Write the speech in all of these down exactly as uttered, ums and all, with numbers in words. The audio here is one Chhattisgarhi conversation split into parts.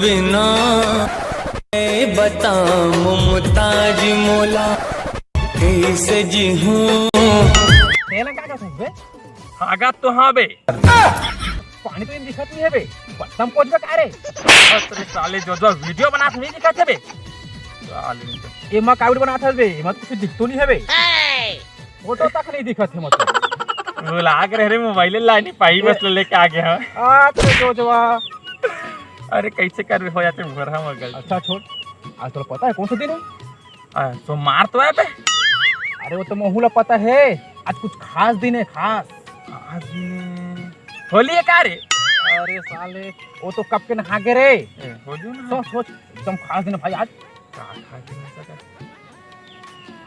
बिना ए बता मुमताज मोला कैसे जीहूं। तेला का करत हस बे? हागत तो हाँ बे। पानी तो नहीं दिखत नहीं है बे। बर्तन पोछबे का रे? अरे साले जो जो वीडियो बनात नहीं दिखत है बे। साले तो एमा का वीडियो बनात हस बे? एमा तो कुछ दिखतो नहीं है बे। फोटो तक नहीं दिखत है मतलब। वो लाग रहे रे मोबाइल ला नहीं पाई बस ले लेके आ गया। अच्छा जो जवा। अरे कैसे कर हो जाते घर हम गलती। अच्छा छोड़, आज तोला पता है कौन सा दिन है? आ, सोमवार तो है बे। अरे वो तो महू ला पता है, आज कुछ खास दिन है, खास। खास दिन है? होली है का रे? अरे साले, वो तो कब के नहा के रे। ए, होली ना। सोच सोच, एकदम खास दिन है भाई आज। का खास दिन है सका?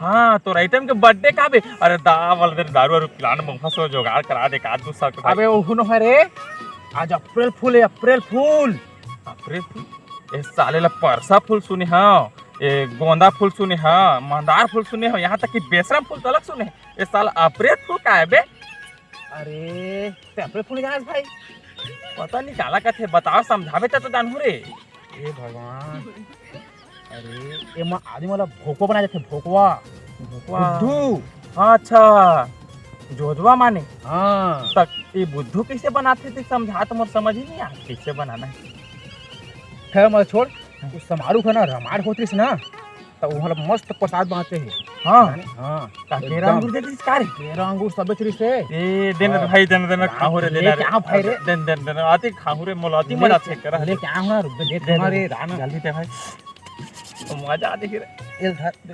हाँ, तोर आइटम के बर्थडे का बे? अरे दा वाला दिन दारू वारू पिलान मंगफा सो जुगाड़ करा दे का तू सक भाई। अबे ओहू नो है रे, आज अप्रैल फूल है, अप्रैल फूल। अप्रैल फूल? ए साले ला परसा फूल सुने हव, ए गोंदा फूल सुने हव, मंदार फूल सुने हव, यहाँ तक कि बेसरम फूल तो अलग सुने हव। ए साला अप्रैल फूल का है बे? अरे, ते अप्रैल फूल जानस भाई? पता नहीं काला कथे, बताओ समझावे त तो जानहूं रे। ए भगवान, अरे एमा आदमी वाला भोकवा बनाए जाथे, भोकवा। भोकवा। बुद्धू। हाँ, अच्छा, जोजवा माने। हाँ। तक ये बुद्धू कैसे बनाथे ते समझा तो मोर समझ ही नहीं आ कैसे बनाना है। खैर मत छोड़, उस समारोह का ना रामायण होत रहिस ना, तो वहाँ ला मस्त प्रसाद बांटे हे। हाँ। जाने? हाँ। का केरा एकदम। अंगूर दे दिस का रे? केरा अंगूर सब बेच रहिस हे। ए, देन हाँ। भाई, देन, देन, राम, खाहू रे, ले देन रे। क्या भाई रे? देन, देन, देन, आती खाहू रे, मोला आती ले मजा क्या, चेक करा। ले क्या होना, रुक, देख दे, हमारे दे, राम। जल्दी दे भाई। तो मजा आ देखी रे। ए, धर, दे।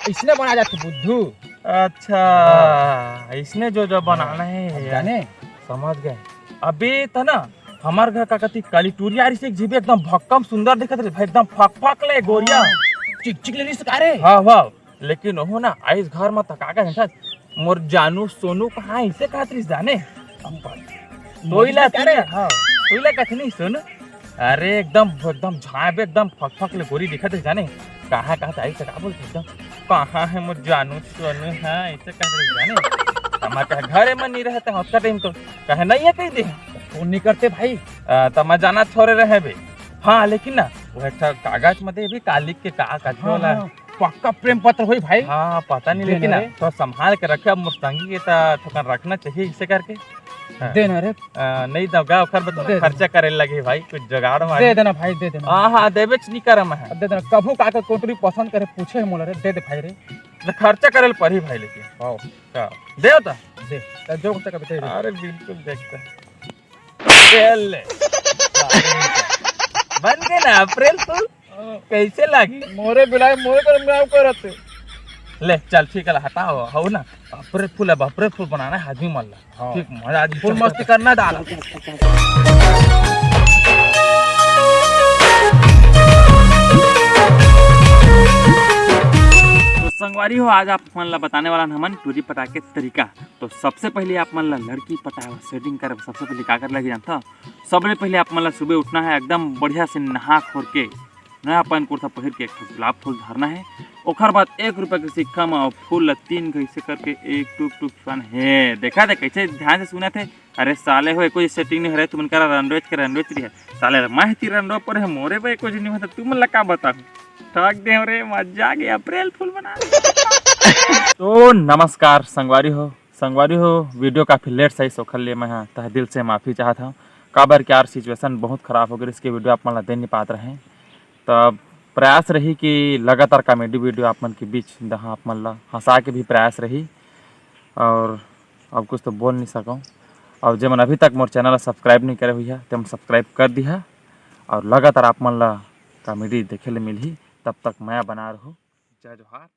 इसने बना जाते बुद्धू। अच्छा, हाँ। इसने जो, जो बनाना है अब यार। जाने? समझ गए। अभी तो ना, हमर घर का कति काली टूरी आ रही से एक जीबी एकदम भक्कम सुंदर दिखत रही भाई, एकदम फक फक ले गोरिया। हाँ। चिक चिक ले रही से का रे? हाँ, हाँ। लेकिन ओहो ना, आइस घर में तका के हंसत, "मोर जानू सोनू कहाँ है?" इसे कहत रही जाने। अब तोइला का रे? हाँ, तोइला कथनी सोनू। अरे एकदम, एकदम झांप, एकदम फक फक ले गोरी दिखत रही जाने। कहाँ, कहाँ आई से का बोलते एकदम, "कहाँ है मोर जानू सोनू?" हाँ, इसे कहत रही जाने। हमारे कहा घरे में नहीं रहते हैं, उसका टाइम तो कहे नहीं है कहीं दे। फोन नहीं करते भाई। आ, त मैं जाना थोड़े रहे बे। हाँ, लेकिन ना, वो एक ठा कागज में दे भी कालिक के का कथे हाँ, वाला। हाँ, पक्का प्रेम पत्र होई भाई। हाँ, पता नहीं, दे लेकिन ना ना, रे। तो संभाल के रखे, अब मुस्तंगी के त थोकन रखना चाहिए इसे करके। हाँ। दे ना रे। आ, नहीं तो गा, ओकर बता दे खर्चा देना। करे लगे भाई, कुछ जुगाड़ मार। दे देना भाई, दे देना। हाँ, हाँ, देबे च नहीं करम है। दे देना, कभू का का कोटरी पसंद करे पूछे है मोला रे, दे दे भाई रे। तो खर्चा करे ल पड़ी भाई लेकिन। हाँ। हाँ, दे होता। दे, तो जो होता कभी दे दे। अरे बिल्कुल देखता। ले। बन गए ना अप्रैल फूल। कैसे लागी? मोरे बिलाई, मोरे कर मिलाव करत। ले चल ठीक है, हटाओ, हो ना। अप्रैल फूल, अब अप्रैल फूल बनाना है आदमी मन ला। हाँ। ठीक, मजा आज फुल मस्ती करना डाल। तो संगवारी हो, आज आप मन ला बताने वाला हमन टूरी पटाए के तरीका। तो सबसे पहले आप मन ला लड़की पटाए बर सेटिंग करे बर सबसे पहले का करे लगी जानता? सबले पहले आप मन ला सुबह उठना है, एकदम बढ़िया से नहा खोर के, नया पैंट कुर्ता पहिर के एक ठो गुलाब फूल धरना है। ओखर बाद एक रुपया के सिक्का में फूल ला तीन घइसे करके एक टुक टुक छुआना है। देखा दे कैसे ध्यान से सुनत हे। अरे साले हो, एको सेटिंग नहीं हरे, तुमन करा रंडोच के रंडोच रही है। साले मैं ती रंडो पर है, मोरे भाई कुछ नहीं होता, तुमन ला का बताऊं? ठग दे रे, मजा आ गया, अप्रैल फूल बना। तो नमस्कार संगवारी हो, संगवारी हो, वीडियो काफ़ी लेट से आई, ओखर लिए मैं ह तहे दिल से माफ़ी चाहत हूँ। काबर कि यार सिचुएशन बहुत ख़राब हो गई, इसके वीडियो आप मन ला दे नहीं पात रहे। तब प्रयास रही कि लगातार कॉमेडी वीडियो आप मन के बीच दहा आप मन ला हंसा के भी प्रयास रही। और अब कुछ तो बोल नहीं सकूँ। और जे मन अभी तक मोर चैनल ला सब्सक्राइब नहीं करे हुई है, ते मन सब्सक्राइब कर दिहा और लगातार आप मन ला कॉमेडी देखे ले मिलही। तब तक मया बना रहू। जय जोहार।